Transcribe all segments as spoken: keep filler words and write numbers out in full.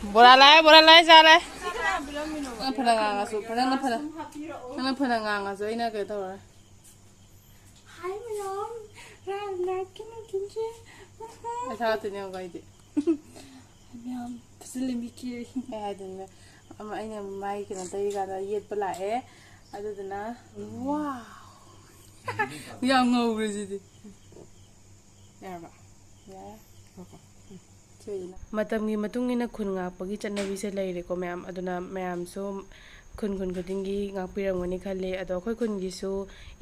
ꯕꯣꯔꯥ ꯂꯥꯛꯑꯦ, ꯕꯣꯔꯥ ꯂꯥꯛꯑꯦ, ꯆꯥꯔꯦ꯫ ꯅꯪꯅ ꯐꯅ ꯉꯥꯡꯉꯁꯨ, ꯅꯪꯅ ꯐꯅ, ꯅꯪꯅ ꯐꯅ ꯉꯥꯡꯉꯁꯨ ꯑꯩꯅ ꯀꯩꯅꯣ ꯇꯧꯔꯣꯏ꯫ ꯍꯥꯏ ꯃꯌꯥꯝ, ꯔꯥꯝꯅꯥꯊꯀꯤ ꯅꯨꯡꯊꯤꯜꯁꯦ꯫ ꯑꯩ ꯊꯥꯒꯠꯇꯣꯏꯅꯦ ꯌꯦꯡꯉꯨꯀꯣ ꯑꯩꯗꯤ꯫ ꯍꯥꯏ ꯃꯌꯥꯝ, ꯐꯖꯅ ꯂꯩꯕꯤꯈꯤ꯫ ꯑꯩ ꯍꯥꯏꯗꯣꯏꯅꯦ, ꯑꯃ ꯑꯩꯅ ꯃꯥꯏ ꯀꯩꯅꯣ ꯇꯩꯔꯤꯀꯥꯟꯗ ꯌꯦꯠꯄ ꯂꯥꯛꯑꯦ, ꯑꯗꯨꯗꯨꯅ, ꯋꯥꯎ! ꯌꯥꯝ ꯉꯧꯈ꯭ꯔꯦ ꯁꯤꯗꯤ꯫ ꯌꯥꯔꯕ? ꯌꯥꯔꯦ꯫ ꯃꯇꯝꯒꯤ ꯃꯇꯨꯡ ꯏꯟꯅ ꯈꯨꯟ ꯉꯥꯛꯄꯒꯤ ꯆꯠꯅꯕꯤꯁꯦ ꯂꯩꯔꯦꯀꯣ ꯃꯌꯥꯝ꯫ ꯑꯗꯨꯅ ꯃꯌꯥꯝꯁꯨ ꯈꯨꯟ ꯈꯨꯟ ꯈꯨꯗꯤꯡꯒꯤ ꯉꯥꯛꯄꯤꯔꯝꯒꯅꯤ ꯈꯜꯂꯤ꯫ ꯑꯗꯣ ꯑꯩꯈꯣꯏ ꯈꯨꯟꯒꯤꯁꯨ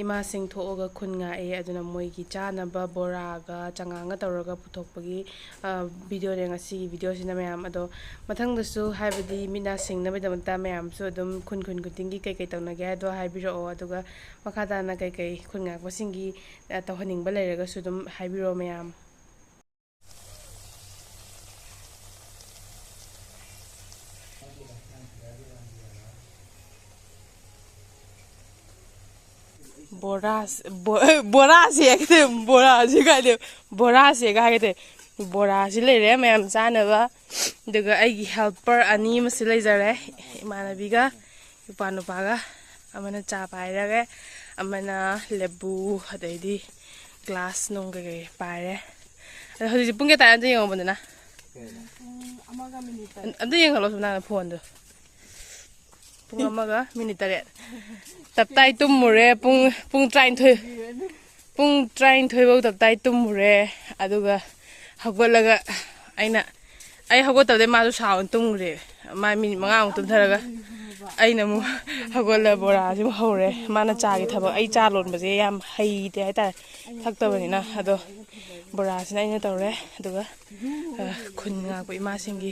ꯏꯃꯥꯁꯤꯡ ꯊꯣꯛꯑꯒ ꯈꯨꯟ ꯉꯥꯛꯑꯦ꯫ ꯑꯗꯨꯅ ꯃꯣꯏꯒꯤ ꯆꯥꯅꯕ ꯕꯣꯔꯥꯒ ꯆꯉꯥꯡꯒ ꯇꯧꯔꯒ ꯄꯨꯊꯣꯛꯄꯒꯤ, ꯑ, ꯚꯤꯗꯤꯑꯣꯅꯦ ꯉꯁꯤꯒꯤ ꯚꯤꯗꯤꯑꯣꯁꯤꯅ ꯃꯌꯥꯝ꯫ ꯑꯗꯣ ꯃꯊꯪꯗꯁꯨ, ꯍꯥꯏꯕꯗꯤ ꯃꯤꯠ ꯅꯥ ꯁꯤꯡꯅꯕꯒꯤꯗꯃꯛꯇ ꯃꯌꯥꯝꯁꯨ ꯑꯗꯨꯝ ꯈꯨꯟ ꯈꯨꯟ ꯈꯨꯗꯤꯡꯒꯤ ꯀꯩꯀꯩ ꯇꯧꯅꯒꯦ ꯍꯥꯏꯗꯣ ꯍꯥꯏꯕꯤꯔꯛꯑꯣ꯫ ꯑꯗꯨꯒ ꯃꯈꯥ ꯇꯥꯅ ꯀꯩꯀꯩ ꯈꯨꯟ ꯉꯥꯛꯄꯁꯤꯡꯒꯤ, ꯑ, ꯇꯧꯍꯟꯅꯤꯡꯕ ꯂꯩꯔꯒꯁꯨ ꯑꯗꯨꯝ ꯍꯥꯏꯕꯤꯔꯛꯑꯣ ꯃꯌꯥꯝ꯫ ꯕꯣꯔꯥꯁꯦ, ꯕꯣ-, ꯕꯣꯔꯥꯁꯦ ꯍꯥꯏꯒꯗꯣꯏ, ꯕꯣꯔꯥꯁꯦ ꯀꯥꯏꯗꯣꯏ, ꯕꯣꯔꯥꯁꯦꯒ ꯍꯥꯏꯒꯗꯣꯏ꯫ ꯕꯣꯔꯥꯁꯤ ꯂꯩꯔꯦ ꯃꯌꯥꯝ ꯆꯥꯅꯕ꯫ ꯑꯗꯨꯒ ꯑꯩꯒꯤ helper ꯑꯅꯤ ꯑꯃꯁꯨ ꯂꯩꯖꯔꯦ, ꯏꯃꯥꯟꯅꯕꯤꯒ ꯏꯄꯥ ꯅꯨꯄꯥꯒ꯫ ꯑꯃꯅ ꯆꯥ ꯄꯥꯏꯔꯒ, ꯑꯃꯅ ꯂꯦꯕꯨ, ꯑꯗꯩꯗꯤ glass ꯅꯨꯡ ꯀꯩꯀꯩ ꯄꯥꯏꯔꯦ꯫ ꯑꯗꯣ ꯍꯧꯖꯤꯛꯁꯦ ꯄꯨꯡ ꯀꯌꯥ ꯇꯥꯔꯦ ꯑꯝꯇ ꯌꯦꯡꯉꯣꯕꯗꯅ? ꯑꯝꯇ ꯌꯦꯡꯍꯜꯂꯣ ꯁꯨꯝ ꯅꯪꯅ phoneꯗꯣ꯫ ꯄꯨꯡ ꯑꯃꯒ minute ꯇꯔꯦꯠ꯫ ꯇꯞꯇꯥꯏ ꯇꯨꯝꯃꯨꯔꯦ꯫ ꯄꯨꯡ, ꯄꯨꯡ ꯇꯔꯥꯅꯤꯊꯣꯏ, ꯄꯨꯡ ꯇꯔꯥꯅꯤꯊꯣꯏ ꯐꯥꯎ ꯇꯞꯇꯥꯏ ꯇꯨꯝꯃꯨꯔꯦ꯫ ꯑꯗꯨꯒ ꯍꯧꯒꯠꯂꯒ ꯑꯩꯅ, ꯑꯩ ꯍꯧꯒꯠꯇꯕꯗꯩ ꯃꯥꯁꯨ ꯁꯥꯎꯅ ꯇꯨꯝꯈ꯭ꯔꯦ꯫ ꯃꯥ minute ꯃꯉꯥꯃꯨꯛ ꯇꯨꯝꯊꯔꯒ ꯑꯩꯅ ꯑꯃꯨꯛ ꯍꯧꯒꯠꯂ ꯕꯣꯔꯥꯁꯤ ꯑꯃꯨꯛ ꯍꯧꯔꯦ꯫ ꯃꯥꯅ ꯆꯥꯒꯤ ꯊꯕꯛ, ꯑꯩ ꯆꯥ ꯂꯣꯟꯕꯁꯦ ꯌꯥꯝ ꯍꯩꯇꯦ ꯍꯥꯏꯇꯥꯔꯦ, ꯊꯛꯇꯕꯅꯤꯅ꯫ ꯑꯗꯣ ꯕꯣꯔꯥꯁꯤꯅ ꯑꯩꯅ ꯇꯧꯔꯦ꯫ ꯑꯗꯨꯒ, ꯑ, ꯈꯨꯟ ꯉꯥꯛꯄ ꯏꯃꯥꯁꯤꯡꯒꯤ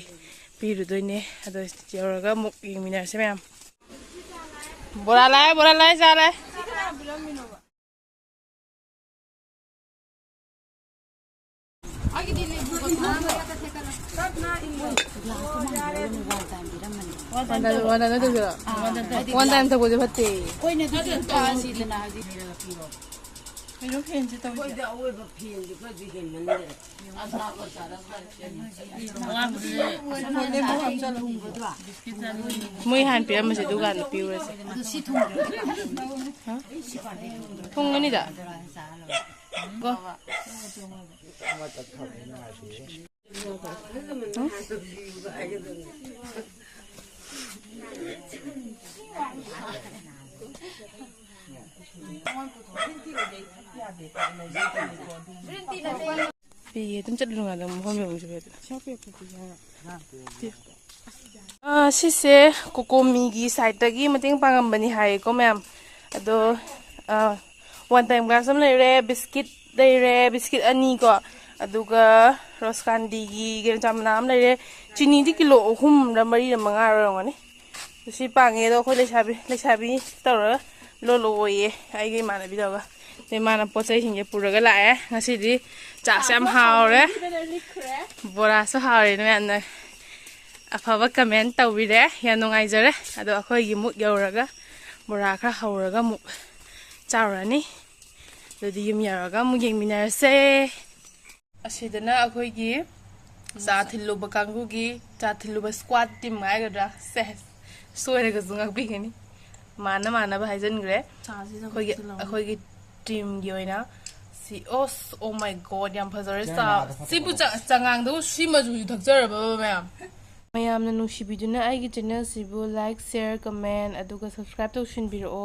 ꯄꯤꯔꯨꯗꯣꯏꯅꯦ꯫ ꯑꯗꯣ ꯌꯧꯔꯒ ꯑꯃꯨꯛ ꯌꯦꯡꯃꯤꯟꯅꯔꯁꯦ ꯃꯌꯥꯝ꯫ ꯕꯣꯔꯥ ꯂꯥꯛꯑꯦ, ꯕꯣꯔꯥ ꯂꯥꯛꯑꯦ, ꯆꯥꯔꯦ꯫ One time, one time ꯅꯠꯇꯕꯤꯗ, one time ꯊꯛꯄꯁꯦ ꯐꯠꯇꯦ꯫ ꯑꯩꯈꯣꯏꯅ ꯑꯗꯨꯗꯤ ꯆꯥꯁꯤꯗꯅ ꯍꯧꯖꯤꯛ꯫ ꯀꯩꯅꯣ ꯐꯦꯟꯁꯦ ꯇꯧꯔꯤꯁꯦ? ꯑꯩꯈꯣꯏꯗꯤ ꯑꯋꯣꯏꯕ ꯐꯦꯟꯁꯦ ꯈꯔꯗꯤ ꯍꯦꯟꯃꯟꯈ꯭ꯔꯦ꯫ ꯃꯣꯏ ꯍꯥꯟꯅ ꯄꯤꯔꯝꯕꯁꯦ ꯑꯗꯨꯒ ꯍꯥꯟꯅ ꯄꯤꯔꯨꯔꯁꯦ꯫ ꯍꯥ? ꯊꯨꯡꯒꯅꯤꯗ꯫ ꯀꯣ꯫ ꯄꯤꯒꯦ ꯑꯗꯨꯝ ꯆꯠꯂꯨ ꯉꯥꯗ ꯃꯐꯝ ꯌꯧꯕꯁꯨ ꯑꯗꯨ꯫ ꯑꯥ, ꯁꯤꯁꯦ ꯀꯣꯀꯣꯃꯤꯒꯤ ꯁꯥꯏꯠꯇꯒꯤ ꯃꯇꯦꯡ ꯄꯥꯡꯉꯝꯕꯅꯤ ꯍꯥꯏꯌꯦꯀꯣ ꯃꯌꯥꯝ꯫ ꯑꯗꯣ, ꯑꯥ, ꯋꯥꯟ ꯇꯥꯏꯝ ꯒ꯭ꯂꯥꯁ ꯑꯃ ꯂꯩꯔꯦ, ꯕꯤꯁꯀꯤꯠ ꯂꯩꯔꯦ, ꯕꯤꯁꯀꯤꯠ ꯑꯅꯤꯀꯣ, ꯑꯗꯨꯒ ꯔꯣꯁ ꯀꯥꯟꯗꯤꯒꯤ ꯒꯦꯔꯨꯟꯆꯥ ꯃꯅꯥ ꯑꯃ ꯂꯩꯔꯦ꯫ ꯆꯤꯅꯤꯗꯤ ꯀꯤꯂꯣ ꯑꯍꯨꯝꯔ ꯃꯔꯤꯔ ꯃꯉꯥꯔ ꯑꯣꯏꯔꯝꯒꯅꯤ꯫ ꯁꯤ ꯄꯥꯡꯉꯦ ꯑꯗꯣ ꯑꯩꯈꯣꯏ ꯂꯩꯁꯥꯕꯤ ꯂꯩꯁꯥꯕꯤ ꯇꯧꯔꯒ ꯂꯣꯜꯂꯛꯑꯣꯌꯦ ꯑꯩꯒꯤ ꯏꯃꯥꯟꯅꯕꯤ ꯇꯧꯔꯒ꯫ ꯑꯗꯩ ꯃꯥꯅ ꯄꯣꯠ ꯆꯩꯁꯤꯡꯁꯦ ꯄꯨꯔꯒ ꯂꯥꯛꯑꯦ꯫ ꯉꯁꯤꯗꯤ ꯆꯥꯛꯁꯦ ꯌꯥꯝ ꯍꯥꯎꯔꯦ꯫ ꯕꯣꯔꯥꯁꯨ ꯍꯥꯎꯔꯦ꯫ ꯃꯌꯥꯝꯅ ꯑꯐꯕ ꯀꯃꯦꯟ ꯇꯧꯕꯤꯔꯦ꯫ ꯌꯥꯝ ꯅꯨꯡꯉꯥꯏꯖꯔꯦ꯫ ꯑꯗꯣ ꯑꯩꯈꯣꯏꯒꯤ ꯑꯃꯨꯛ ꯌꯧꯔꯒ ꯕꯣꯔꯥ ꯈꯔ ꯍꯧꯔꯒ ꯑꯃꯨꯛ ꯆꯥꯔꯨꯔꯅꯤ꯫ ꯑꯗꯨꯗꯤ ꯌꯨꯝ ꯌꯧꯔꯒ ꯑꯃꯨꯛ ꯌꯦꯡꯃꯤꯟꯅꯔꯁꯦ꯫ ꯑꯁꯤꯗꯅ ꯑꯩꯈꯣꯏꯒꯤ ꯆꯥ ꯊꯤꯜꯂꯨꯕ ꯀꯥꯡꯕꯨꯒꯤ, ꯆꯥ ꯊꯤꯜꯂꯨꯕ ꯁ꯭ꯀ꯭ꯋꯥꯠ ꯇꯤꯝ ꯍꯥꯏꯒꯗ꯭ꯔꯥ? ꯁꯦ, ꯁꯣꯏꯔꯒꯁꯨ ꯉꯥꯛꯄꯤꯒꯅꯤ꯫ ꯃꯥꯟꯅ ꯃꯥꯟꯅꯕ ꯍꯥꯏꯖꯤꯟꯈ꯭ꯔꯦ꯫ ꯆꯥꯁꯤꯗ ꯑꯩꯈꯣꯏꯒꯤ, ꯊꯤꯜꯂꯛꯑꯣ꯫ ꯑꯩꯈꯣꯏꯒꯤ ꯇꯤꯝꯒꯤ ꯑꯣꯏꯅ ꯁꯤ, ꯑꯣ, oh my God, ꯌꯥꯝ ꯐꯖꯔꯦ꯫ ꯆꯥ, ꯁꯤꯕꯨ ꯆꯥ-, ꯆꯉꯥꯡꯗꯕꯨ ꯁꯤ ꯃꯆꯨꯁꯤ ꯊꯛꯆꯔꯕ ꯃꯌꯥꯝ? ꯃꯌꯥꯝꯅ ꯅꯨꯡꯁꯤꯕꯤꯗꯨꯅ ꯑꯩꯒꯤ ꯆꯦꯅꯦꯜꯁꯤꯕꯨ like, share, comment ꯑꯗꯨꯒ subscribe ꯇꯧꯁꯤꯟꯕꯤꯔꯛꯑꯣ꯫